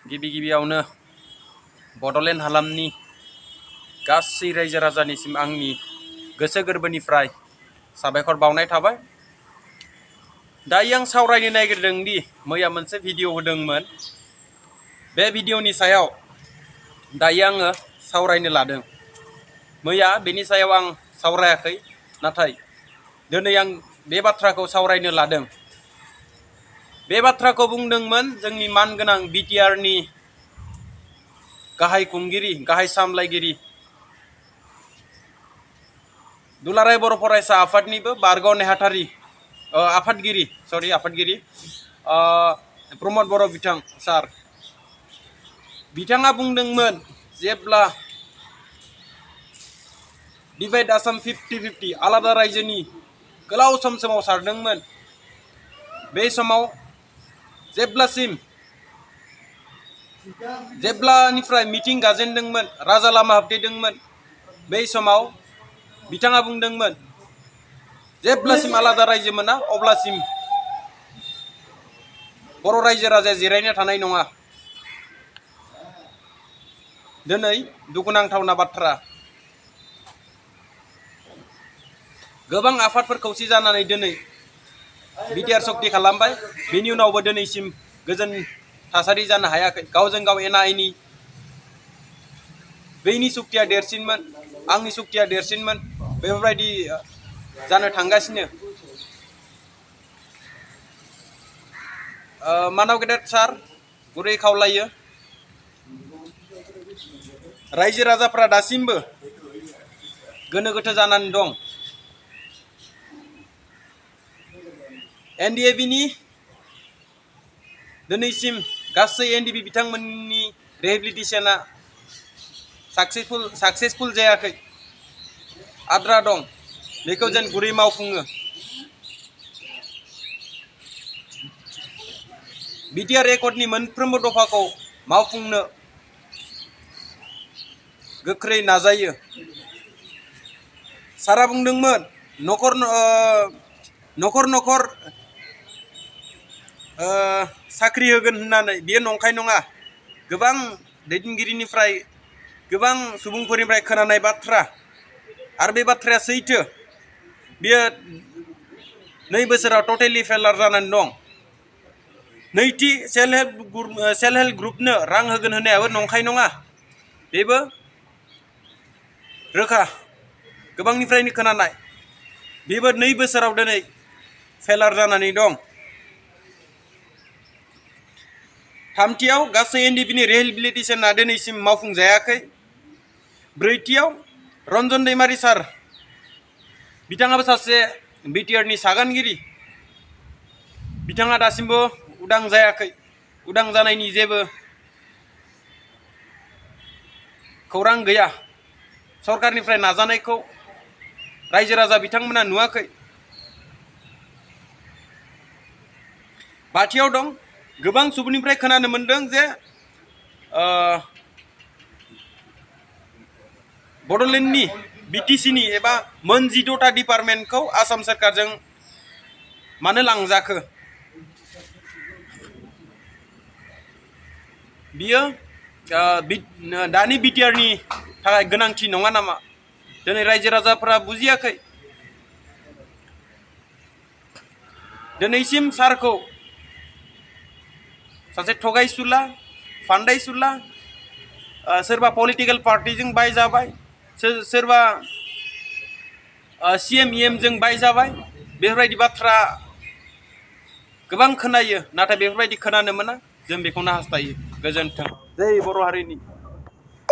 गिबि गिबियावनो बड'लेण्ड हालामनि गासै रायजो राजानिसिम आंनि गोसो गोरबोनिफ्राय साबायखर बावनाय थाबाय। दायो आं सावरायनो नागिरदों दि मैया मोनसे भिडिअ होदोंमोन। बे भिडिअनि सायाव दायो आङो सावरायनो लादों। मैया बेनि सायाव आं सावरायाखै, नाथाय दिनै आं बे बाथ्राखौ सावरायनो लादों। बे बाथ्राखौ बुंदोंमोन जोंनि मानगोनां बिटिआरनि गाहाय खुंगिरि, गाहाय सामलायगिरि, दुलाराय बर' फरायसा आफादनिबो बारग' नेहाथारि आफादगिरि प्रमद बर' बिथां सार। बिथाङा बुंदोंमोन जेब्ला डिभाइड आसाम 50-50 आलादा रायजोनि गोलाव सम सोमावसारदोंमोन, बे समाव जेब्लानिफ्राय मिटिं गाजेनदोंमोन, राजा लामा हाबथेदोंमोन, बै समाव बिथाङा बुंदोंमोन जेब्लासिम आलादा रायजो मोना अब्लासिम बर' रायजो राजाया जिरायना थानाय नङा। दिनै दुखुनांथावना बाथ्रा, गोबां आफादफोर खौसे जानानै दिनै बिटिआर सक्ति खालामबाय, बेनि उनावबो दिनैसिम गोजोन थासारि जानो हायाखै। गावजों गाव एना एनि, बैनि सक्तिया देरसिनमोन, आंनि सक्तिया देरसिनमोन, बेफोरबायदि जानो थांगासिनो। मानाव गेदेर सार, गुरै खावलायो, रायजो राजाफ्रा दासिमबो गोनो गोथो जानानै दं। एनडिएबिनि दिनैसिम गासै एनडिएबि बिथांमोननि रिहेबिलिटेसना साक्सेसफुल जायाखै, आद्रा दं। बेखौ जों गुरै मावफुङो। बिटिआर एकर्डनि मोनफ्रोमबो दफाखौ मावफुंनो गोख्रै नाजायो। सारा बुंदोंमोन न'खर न'खर साख्रि होगोन होननानै, बेयो नंखाय नङा। गोबां दैदेनगिरिनिफ्राय, गोबां सुबुंफोरनिफ्राय खोनानाय बाथ्रा, आरो बे बाथ्राया सैथो। बियो 2 बोसोराव टटेलि फेलार जानानै दं। नैथि सेल्फ हेल्प ग्रुपनो रां होगोन होननायाबो नंखाय नङा, बेबो रोखा गोबांनिफ्रायनो खोनानाय। बेबो 2 बोसोराव दिनै फेलार जानानै दं। थामथियाव गासै एनडिएबिनि रिहेबिलिटेसना दिनैसिम मावफुंजायाखै। ब्रैथियाव रन्जन दैमारि सार, बिथाङाबो सासे बिटिआरनि सागानगिरि, बिथाङा दासिमबो उदां जायाखै। उदां जानायनि जेबो खौरां गैया। सरकारनिफ्राय नाजानायखौ रायजो राजा बिथांमोना नुवाखै। बाथियाव दं, गोबां सुबुंनिफ्राय खोनानो मोनदों जे बड'लेण्डनि बिटिसिनि एबा मोन 18टा डिपार्टमेन्टखौ आसाम सोरखारजों मानो लांजाखो, बियो दानि बिटिआरनि थाखाय गोनांथि नङा नामा? दिनै रायजो राजाफोरा बुजियाखै। दिनैसिम सारखौ सासे थगायसुला, फान्दायसुला, सोरबा पलिटिकेल पार्टिजों बायजाबाय, सोरबा CM-EM जों बायजाबाय, बेफोरबायदि बाथ्रा गोबां खोनायो। नाथाय बेफोरबायदि खोनानो मोना। जों बेखौनो हास्थायो। गोजोन्थों। जै बर' हारिनि।